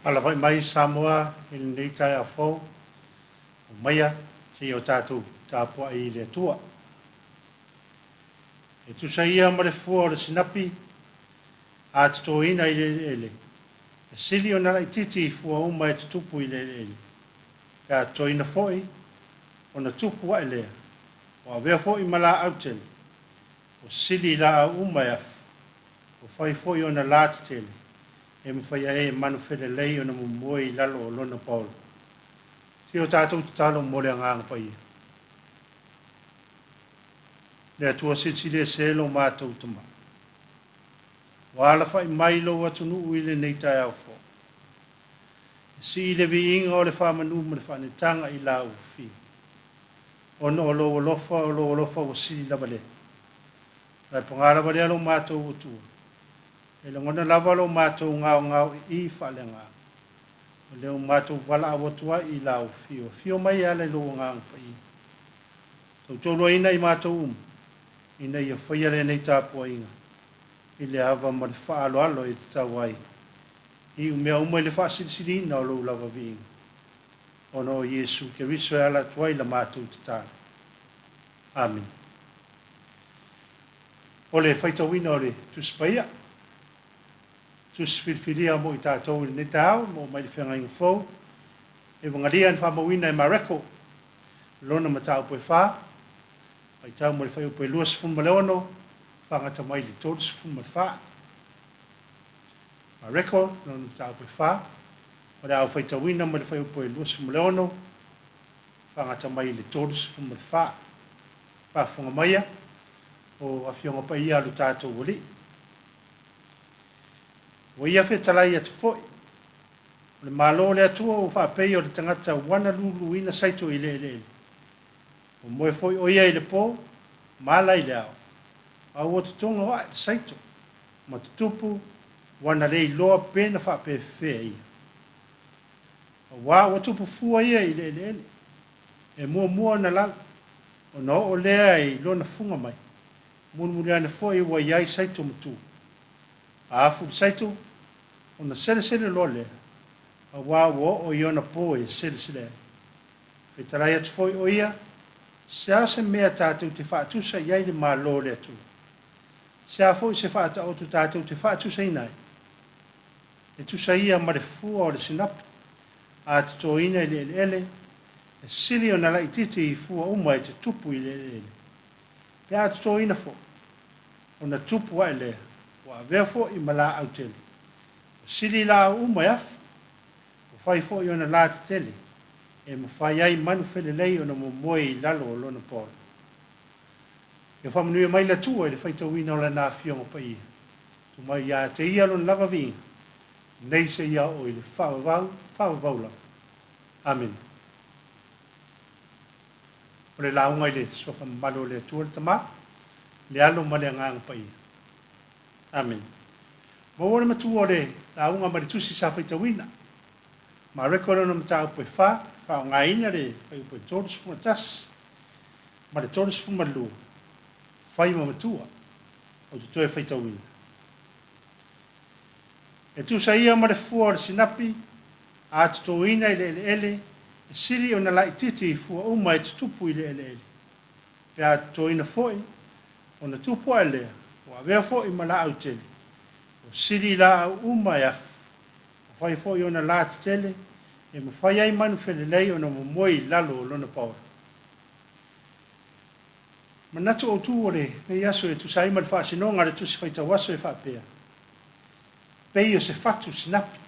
Alafai mai Samoa i lenei taeao fou, aumaia seia o tatou tapuai i le Atua. E tusa ia ma le fua o le sinapi a totoina i le eleele, e sili ona laitiiti i fua uma e tutupu i le eleele. Pe a totoina foi, ona tupu ae lea, ua avea foi ma laau tele, ua sili i laau uma e afu, ua fai foi ona la tetele, e mafai ai e manu felelei ona momoe i lalo o lona paolo. Se o tatou tatalo mo le Agaga Paia. Le Atua silisili ese lo matou tama. Ua alafai mai lou atunuu i lenei taeao fou. E sii le viiga o le faamanu ma le faanetaga i la ua afio. Ona o lou alofa, o lou alofa ua sili lava lea. Ae paga lava lea lo matou Atua. E lagona lava lo matou gaogaoi'i faaleagaga. O lea ua matou valaau atu ai i la ua afio. Afio mai e ala i lou Agaga Paia. Tautoaluaina i matou uma, ina ia faia lenei tapuaiga i le ava ma le faaaloalo e tatau ai, iu mea uma i le faasilisiliina o lou lava viiga, ona o Iesu Keriso e ala atu ai la matou tatalo. Amene. O le faitauina o le Tusi Paia, Tusi filifilia mo i tatou i lenei taeao, maua mai le Feagaiga Fou, Evagalia na faamauina e Mareko, lona mataupu e 4, faitau mai le fuaiupu e 26, faagata mai le 34. Mareko, lona mataupu e 4, o le a ou faitauina mai le fuaiupu e 26, faagata mai le 34. Faafofoga maia, o Afioga Paia a lo tatou Alii. Ua ia fetalai atu foi, o le Malo o le Atua ua faapei o le tagata ua na luluina saito i le eleele. Ua moe foi o ia i le po, ma ala i le ao, a ua totogo ae le saito, ma tutupu, ua na le iloa pe na faapefea ia. Aua ua tupu fua ia i le eleele, e muamua ona lau, ona oo lea i lona fuga mai, mulimuli ane foi ua i ai saito matua. A afu le saito, ona selesele loa lea, aua ua oo i ona po e selesele ai. Fetalai atu foi o ia, se a se mea tatou te faatusa i ai le Malo o le Atua? Se a foi se faataoto tatou te faatusaina ai? E tusa ia ma le fua o le sinapi, a totoina i le eleele, e sili ona laitiiti i fua uma e tutupu i le eleele. Pe a totoina foi, ona tupu ae lea, ua avea foi ma laau tele. Ua sili i laau uma e afu, ua fai foi ona la tetele, e mafai ai manu felelei ona momoe i lalo o lona paolo. Ia faamanuia mai le Atua i le faitauina o Lana Afioga Paia. Tuu mai ia te Ia Lona lava viiga, nei seia oo i le faavavau, faavavau lava. Amene. O le lauga i le Suafa Mamalu o le Atua le Tama, le Alo ma le Agaga Paia. Amene. Maua le matua o le lauga ma le tusi sa faitauina. Mareko lona mataupu e 4, faaaogaina le fuaiupu e 31 ma le 32, fai ma matua, ou te toe faitauina. E tusa ia ma le fua o le sinapi, a totoina i le eleele, e sili ona laitiiti i fua uma e tutupu i le eleele. Pe a totoina foi, ona tupu ae lea, ua avea foi ma laau tele, ua sili i laau uma e afu. Ua fai foi ona la tetele, e mafai ai manu felelei ona momoe i lalo o lona paolo. Manatu autu o lenei aso e tusa ai ma le faasinoga a le Tusi Faitau Aso e faapea, Pei o se fatu sinapi,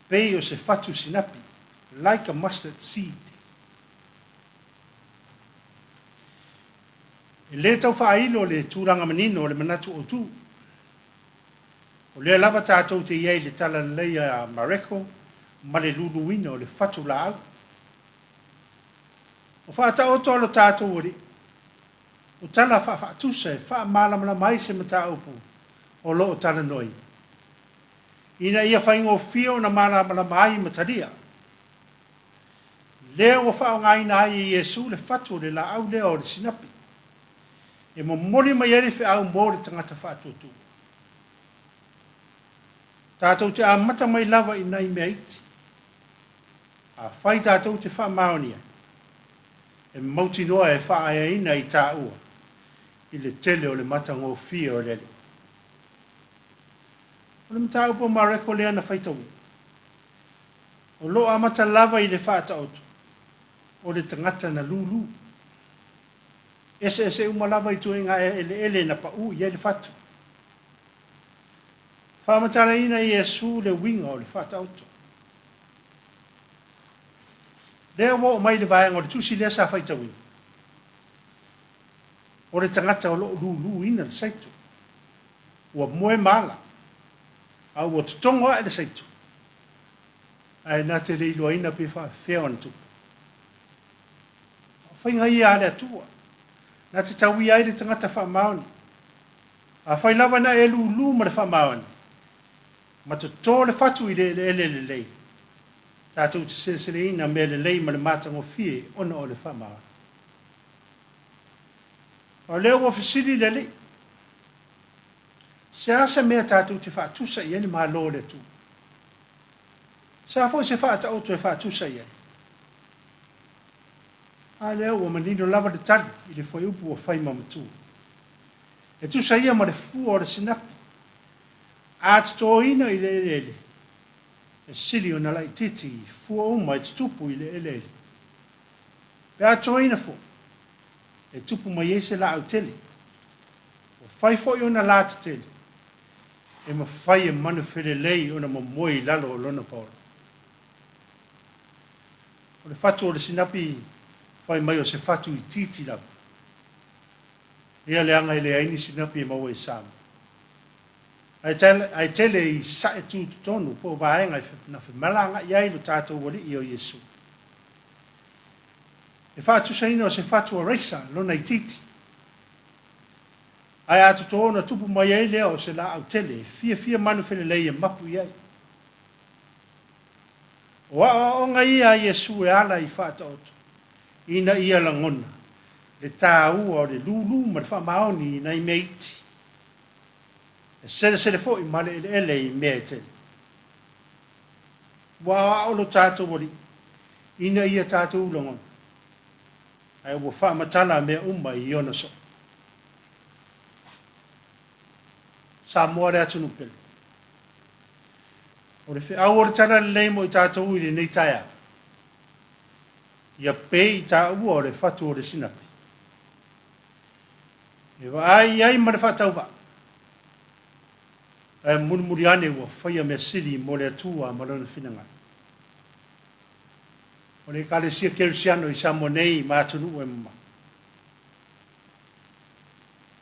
pei o se fatu sinapi, like a mustard seed. E lē tau faailo le tulaga manino o le manatu autu. O lea lava tatou te i ai i le Talalelei a Mareko ma le luluina o le fatu laau. O faataoto a lo tatou Alii, o tala faafaatusa e faamalamalama ai se mataupu o lo o talanoaina, ina ia faigofie ona malamalama ai ma talia. Lea ua faaaogaina ai e Iesu le fatu o le laau lea o le sinapi, e momoli mai ai le feau mo le tagata faatuatua. Tatou te amata mai lava i nai mea iti. Afai tatou te faamaonia, e mautinoa e faaeaina i taua i le tele o le matagofie o le Alii. O le mataupu a Mareko lea na faitauina, o lo o amata lava i le faataoto o le tagata na lulu. Eseese uma lava ituaiga eleele na pau i ai le fatu. Faamatalaina e Iesu le uiga o le faataoto. Lea ua oo mai i le vaega o le tusi lea sa faitauina, o le tagata o lo o luluina le saito. Ua moe ma ala, a ua totogo ae le saito, ae na te le iloaina pe faafefea ona tupu. O faiga ia a le Atua, na te tauia ai le tagata faamaoni. Afai lava na e lulu ma le faamaoni, ma toto le fatu i le eleele lelei, tatou te seleseleina mea lelei ma le matagofie ona o le faamaoni. O lea ua fesili le Alii, Se a se mea tatou te faatusa i ai le Malo o le Atua? Se a foi se faataoto e faatusa i ai? A lea ua manino lava le tali i le fuaiupu ua fai ma matua. E tusa ia ma le fua o le sinapi, a totoina i le eleele, e sili ona laitiiti i fua uma e tutupu i le eleele. Pe a totoina foi, e tupu mai ai se laau tele. Ua fai foi ona la tetele, e mafai e manu felelei ona momoe i lalo o lona paolo. O le fatu o le sinapi fai mai o se fatu itiiti lava. Ia leaga e leai ni sinapi e maua i Samoa. Ae tele i sae tutotonu po o vaega na femalagaai ai lo tatou Alii o Iesu. E faatusaina o se fatu araisa lona itiiti. Ae a totō ona tupu mai ai lea o se laau tele e fiafia manu felelei e mapu i ai. O aoaoga ia a Iesu e ala i faataoto, ina ia lagona le taua o le lūlū ma le faamaoni i nai mea iti. E selesele foi ma le eleele i mea e tele. Ua aoao lo tatou Alii ina ia tatou lagona, ae ua faamatala mea uma i ona soo. Samoa le atunuu pele. O le feau o le Talalelei mo i tatou i lenei taeao, ia pei i taua o le fatu o le sinapi. E vaai i ai ma le faatauvaa, ae mulimuli ane ua faia mea sili mo le Atua ma Lona finagalo. O le Ekalesia Kerisiano i Samoa nei ma atunuu e mamao,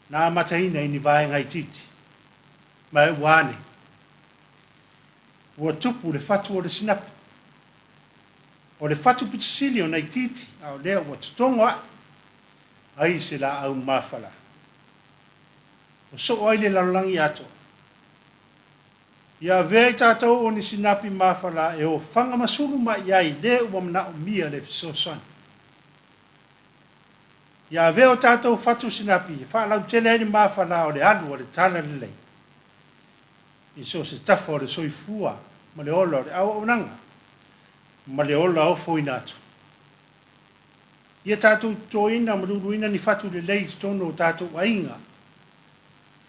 na amataina i ni vaega itiiti, ma e ua ane, ua tupu le fatu o le sinapi. O le fatu pito sili ona itiiti, a o lea ua totogo ae ai se laau mafala. Ua soo ai le lalolagi atoa. Ia avea i tatou o ni sinapi mafala e ofaga ma sulu mai i ai le ua manaomia le fesoasoani. Ia avea o tatou fatu sinapi e faalautele ai le mafala o le alu a le Talalelei i so o se tafa o le soifua ma le ola o le auaunaga ma le ola ofoina atu. Ia tatou totoina ma luluina ni fatu lelei i totonu o tatou aiga,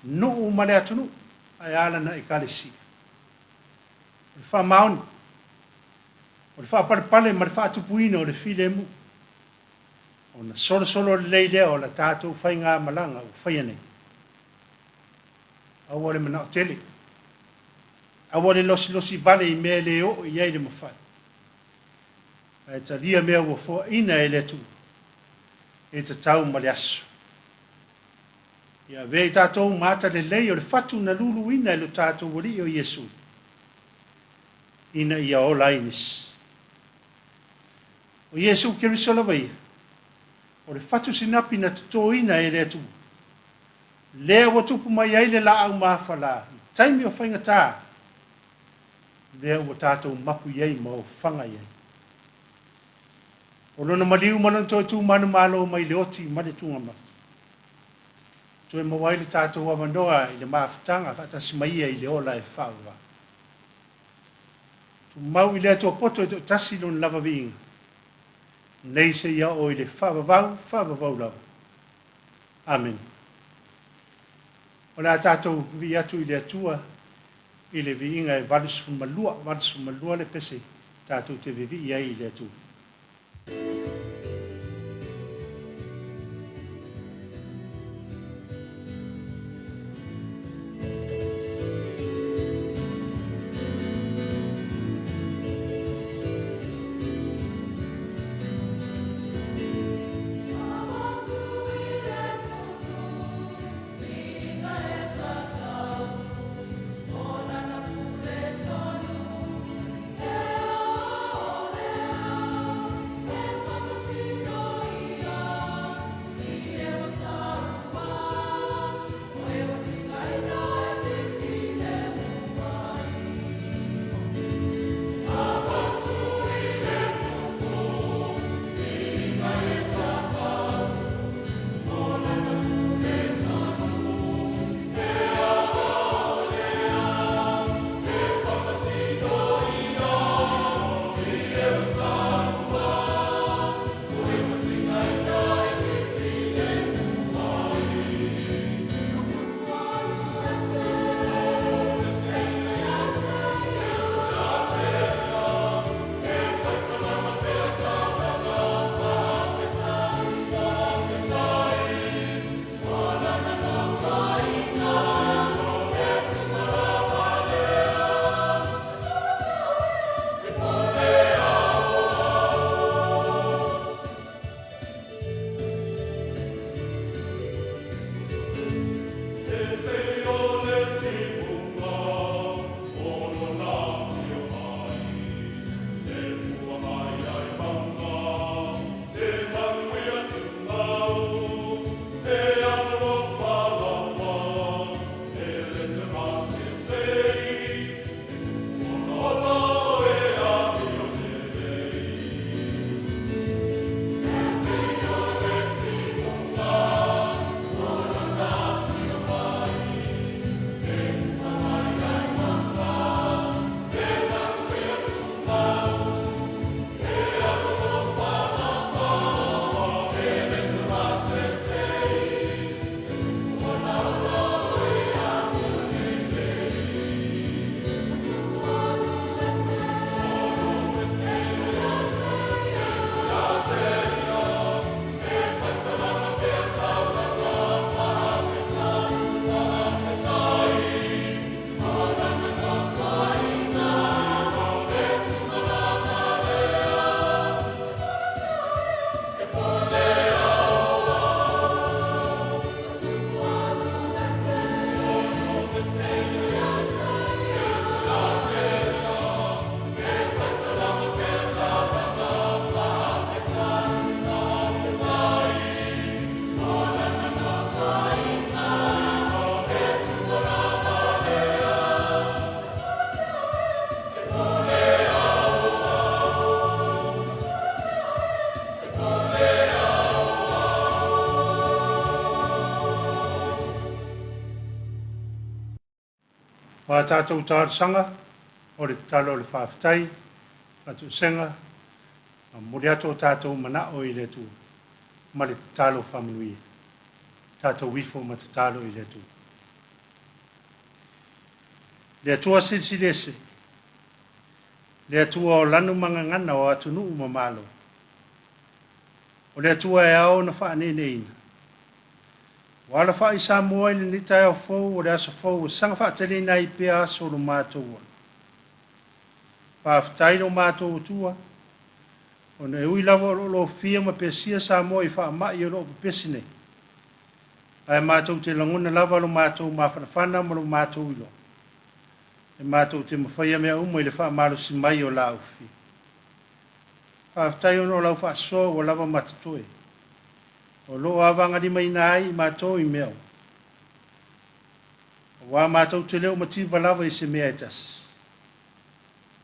nuu ma le atunuu, ae a lana Ekalesia. O le faamaoni, o le faapalepale ma le faatupuina o le filemu, ona solosolo lelei lea o la tatou faigamalaga ua faia nei. Aua le manao tele, aua le losilosi vale i mea e le oo i ai le mafai, ae talia mea ua foaina e le Atua e tatau ma le aso. Ia avea i tatou ma ata lelei o le fatu na luluina e lo tatou Alii o Iesu, ina ia ola ai nisi. O Iesu Keriso lava ia, o le fatu sinapi na totoina e le Atua, lea ua tupu mai ai le laau mafala i taimi o faigata, lea ua tatou mapu i ai ma ofaga i ai. O lona maliu ma lona toe tu manumalo mai le oti ma le tugamata. Toe maua ai le tatou avanoa i le mafutaga faatasi ma ia i le ola e faavavau. Tumau i le Atua poto e toatasi lona lava viiga, nei seia oo i le faavavau, faavavau lava. Amene. O le a tatou vivii atu i le Atua i le viiga e 82, 82 le pese tatou te vivii ai i le Atua. O a tatou talosaga, o le tatalo o le faafetai, faatoesega, ma momoli atu o tatou manao i le Atua ma le tatalo faamanuia. Tatou ifo ma tatalo i le Atua. Le Atua silisili ese, le Atua o lanu ma gagana o atunuu ma malo. O le Atua e ao ona faaneeneeina. Ua alafai Samoa i lenei taeao fou o le aso fou e saga faateleina ai pea aso o lo matou ola. Faafetai lo matou Atua, ona e ui lava o lo o lofia ma pesia Samoa i faamai o lo o pepesi nei. Ae matou te lagona lava lo matou mafanafana ma lo matou iloa, e matou te mafaia mea uma i le faamalosi mai o la Afio. Faafetai ona o lau faasoa ua lava ma totoe, o lo o avagalimaina ai i matou i mea uma. Aua matou te le o mativa lava i se mea e tasi.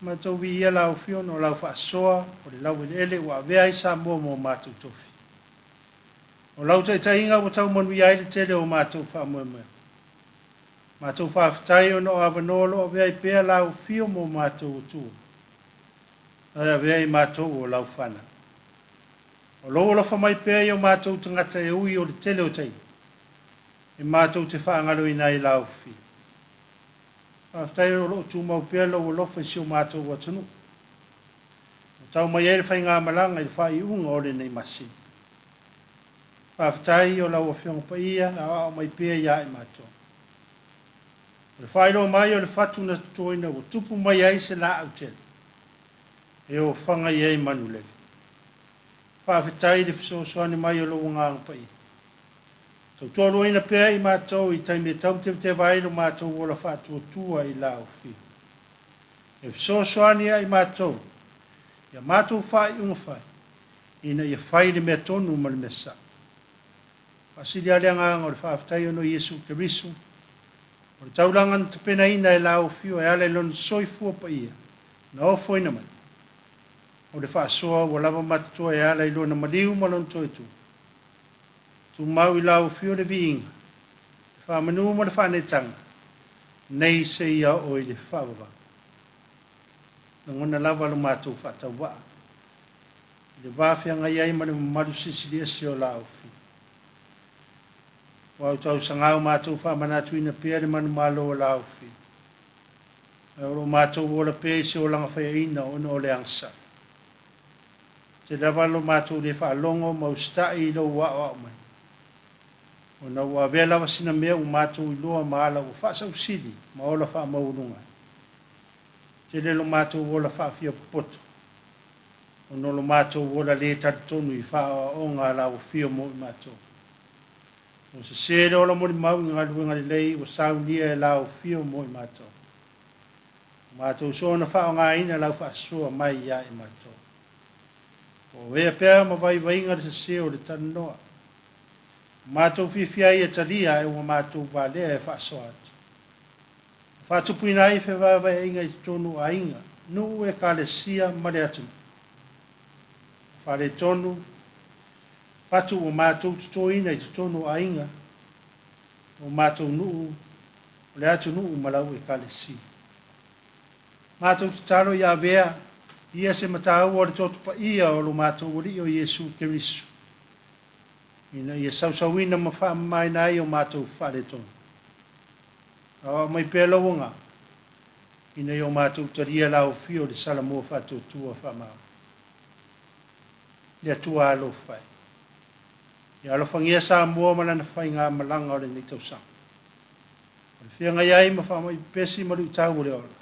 Matou viia lau Afio ona o lau faasoa o le laueleele ua avea ai Samoa ma o matou tofi. O lau taitaiga ua tau manuia ai le tele o matou faamoemoega. Matou faafetai ona o avanoa o lo o avea ai pea lau Afio ma o matou Atua, ae avea i matou o lau fanau. O lou alofa mai pea i o matou tagata e ui o le tele o taimi, e matou te faagaloina ai lau Afio. Faafetai o lo o tumau pea lou alofa i si o matou atunuu. Ua tau mai ai le faigamalaga i le faaiuga o lenei masina. Faafetai o lau Afioga Paia e aoao mai pea ia i matou. O le faailoa mai o le fatu na totoina ua tupu mai ai se laau tele e ofaga i ai manulele. Faafetai i le fesoasoani mai o lou Agaga Paia. Tautoaluaina pea i matou i taimi e tautevateva ai lo matou ola faatuatua i la Afio. E fesoasoani ia i matou ia matou faaiuga fai, ina ia fai le mea tonu ma le mea sao. Faasili lava le agaga o le faafetai ona o Iesu Keriso, o le taulaga na tapenaina e la Afio e ala i lona soifua paia na ofoina mai. O le faasoa ua lava matotoa e ala i lona maliu ma lona toe tu. Tumau i la Afio le viiga, le faamanu ma le faaneetaga, nei seia oo i le faavavau. Lagona lava lo matou faatauvaa i le va feagai ai ma le mamalu silisili ese o la Afio. Ua autausagā o matou faamanatuina pea le manumalo o la Afio, ae o lo o matou ola pea i se olaga faiaina ona o le agasala. Tele lava lo matou le faalogo ma usitai i lou aoao mai, ona ua avea lava sina mea ua matou iloa ma ala ua faasausili ma ola faamaualuga ai. Tele lo matou ola faafiapopoto, ona o lo matou ola lē talitonu i faaoaoga a lau Afio mo i matou. Ua sesē le ola molimau i galuega lelei ua saunia e lau Afio mo i matou. Ua matou soona faaaogaina lau faasoa mai ia i matou. Ua avea pea ma vaivaiga le sesē o le talanoa. Ua matou fiafia ai e talia ae ua matou valea e faasoa atu. Ua faatupuina ai fevaevaeaiga i totonu o aiga, nuu, ekalesia ma le atunuu. Ua faaletonu fatu ua matou totoina i totonu o aiga, o matou nuu, o le atunuu ma lau ekalesia. Matou tatalo ia avea ia se mataua o le toto paia o lo matou Alii o Iesu Keriso, ina ia sausauina ma faamamaina ai o matou faaletonu. Aoao mai pea lau Agaga, ina ia o matou talia lau Afio i le Salamua faatuatua faamaoni. Le Atua alofa e. Ia alofagia Samoa ma lana faigamalaga o lenei tausaga. O le feagai ai ma faamai pepesi ma luitau o le ola.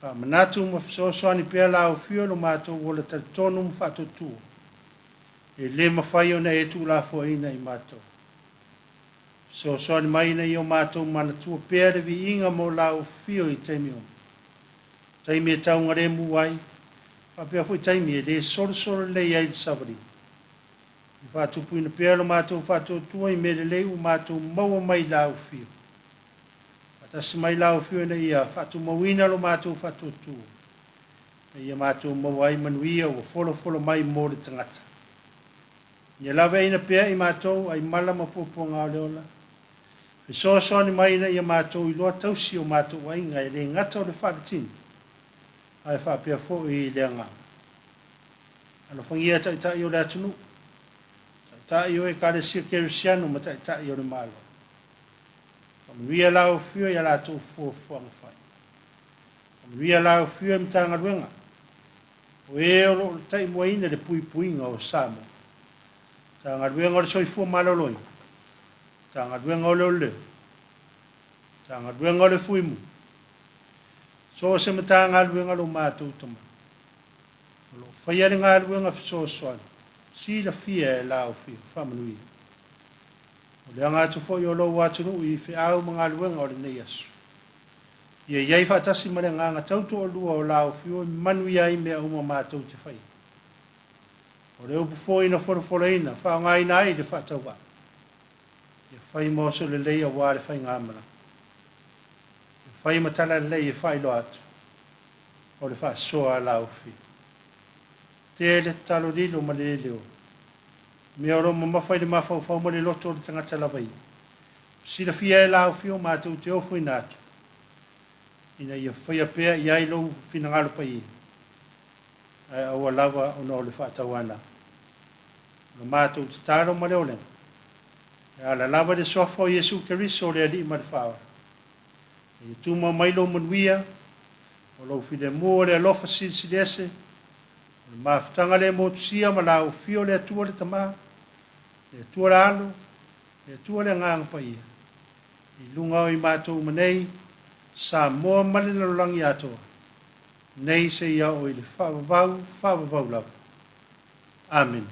Faamanatu ma fesoasoani pea lau Afio i lo matou ola talitonu ma faatuatua. E le mafai ona e tuulafoaiina i matou. Fesoasoani mai ina ia o matou manatua pea le viiga mo lau Afio i taimi uma. Taimi e taugalemu ai, faapea foi taimi e le solosolo lelei ai le savaliga. Ia faatupuina pea lo matou faatuatua i mea lelei ua matou maua mai i lau Afio. Faatasi mai lau Afio ina ia faatumauina lo matou faatuatua, ina ia matou maua ai manuia ua folofolo mai mo le tagata. Ia laveaina pea i matou ai mala ma puapuaga o le ola. Fesoasoani mai ina ia matou iloa tausi o matou aiga e le gata o le faaletino, ae faapea foi i le agaga. Alofagia taitai o le atunuu, taitai o ekalesia kerisiano ma taitai o le Malo. Faamanuia lau Afio i a latou fuafuaga fai. Faamanuia lau Afio i Matagaluega, o e o lo o taimuaina le puipuiga o Samoa. Matagaluega o le Soifua Maloloina, Matagaluega o Leoleo, Matagaluega o le Fuimu, so o se Matagaluega lo matou tama. O lo o faia le galuega fesoasoani, silafia e lau Afio, faamanuia. O le aga atu foi o lou atunuu i feau ma galuega o lenei aso. Ia i ai faatasi ma le agaga tautoalua o la ofiua e manuia ai mea uma matou te faia. O le upu foi na folafolaina, faaaogaina ai le faatauvaa. Ia fai ma oso lelei aua le faigamalaga. Ia fai ma tala lelei e faailoa atu o le faasoa a la ofiua. Tea le tatalo lilo ma le leleoa. Mea o lo o mamafa i le mafaufau ma le loto o le tagata lava ia. Silafia e la ofiua matou te ofoina atu, ina ia faia pea i ai lou finagalo paia, ae aua lava ona o le faatauana. O le matou tatalo ma le olega, e ala lava i le suafa o Iesu Keriso o le Alii ma le Faaola. Ia tumau mai lou manuia, o lou filemu o le alofa silisili ese, o le mafutaga le motusia ma la ufio o le Atua le Tama, le Atua le Alo, le Atua le Agaga Paia, i luga o i matou uma nei, Samoa ma le lalolagi atoa, nei seia oo i le faavavau, faavavau lava. Amene.